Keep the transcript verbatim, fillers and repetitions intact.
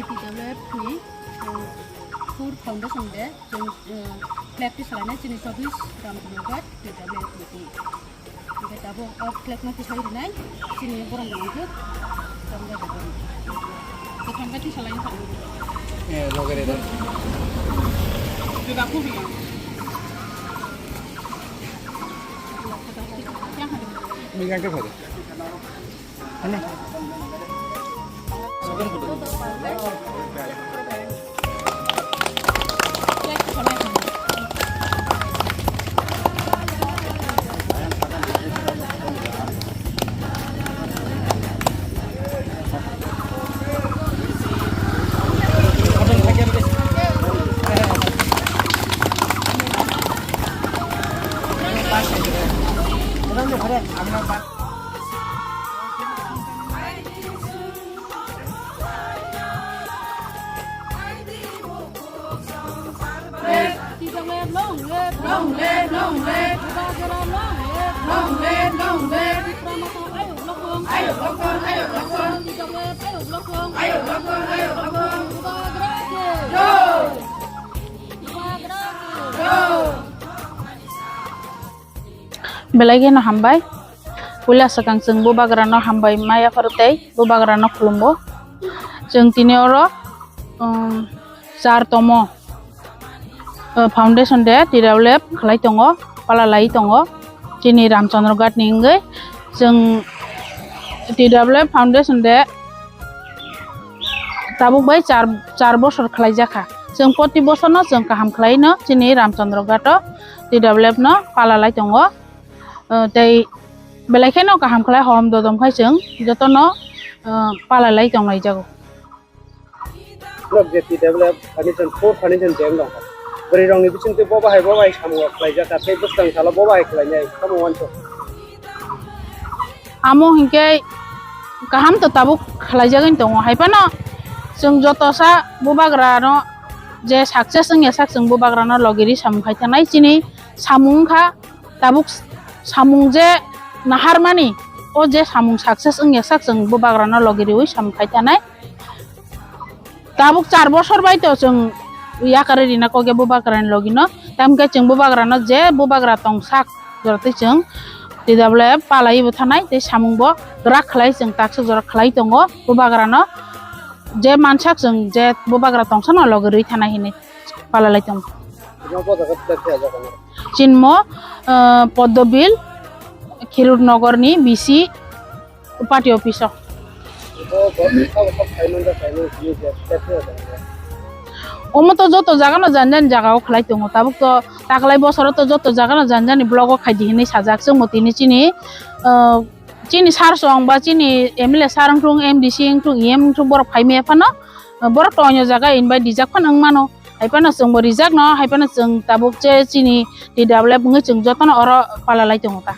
T W F ni, uh, Food Foundation de, chwng, uh, flag tisalainai chini chobbish Ramchandra Ghat T W F ni. Hingke tabuk o flag no tisai rinai chini borok ni hwnkhe Ramchandra Ghat. Kwthang khe tisalaini thangwi. Eh, loge re da. Juda kubi. Yang khe phai de. T W F long live, long live, long live. Bubagra long live, long live, long live. Tipra Motha ayuk lokong, ayuk lokong, ayuk lokong. T W F ayuk lokong, ayuk lokong, ayuk lokong. Bubagra ke jai. Bubagra ke jai. Belai kheno hambai. Puila swkang chwng Bubagrano hambai ma yapharo tei Bubagrano khulumbo. Chwng tini oro, um, char tomo, uh, foundation de T W F khlai tongo, pala lai tongo. Chini Ramchandra Ghat ni wngwi chwng T W F foundation de tabuk bai char, char bosor khlai jakha. Chwng poti bosor no chwng kaham khlai no chini Ramchandra Ghat o T W F no pala lai tongo. Uh, tei belai kheno kaham khlai horom dodom khai chwng jotono, uh, pala lai tong lai jago. Norok je T W F foundation, Food Foundation je wng tong kha. Bwrwi rok ni bising twi bo bahai bo bahai samung rok khlai jak kha, tei bwskang salo bo bahai khlai nai, tamo uansuk. Amo hinkhe kaham to tabuk khlai jagwi tongo, hai phano chwng joto sa Bubagra no je success wngya sak chwng Bubagra no logi ri samung khai thanai chini samung wngkha. Tabuk samung je naharmani, o je samung success wngya sak chwng Bubagrano logi riwi samung khai tanai. Tabuk char bosor bai to chwng yakarwi rina kok ya Bubagrani logino. Tamkhe chwng Bubagrano je Bubagra tong sak jora twi chwng T W F palaiwi bo thanai tei samung bo kwrak khlai chwng taksuk jora khlai tongo Bubagrano. Je mansak chwng je Bubagra tongsano logi rwi thanai hinwi palalai tongo. Omo bo jaga flag khe ajak ano. Chinmo, ah, Poddobil, Khirut Nogor ni B C party office o. Bo, bo, sabo sabo khai manjak, khai manjak, sini je flag khe ajak ano. Omo to joto jaga no jani jani jaga o khlai tongo. Tabuk to taklai bosoro to joto jaga no jani jani block o khai di hinwi sajak. Chwngbo tini chini, ah, chini sir song ba chini M L A sir wngthung, M D C wngthung, E M wngthung, borok phai maya phano, borok to oino jaga invite rijak phano wng mano. Hai phano chwngbo rijak no, hai phano chwng tabuk je chini T W F wngwi chwng jotono oro palalai tongo ta.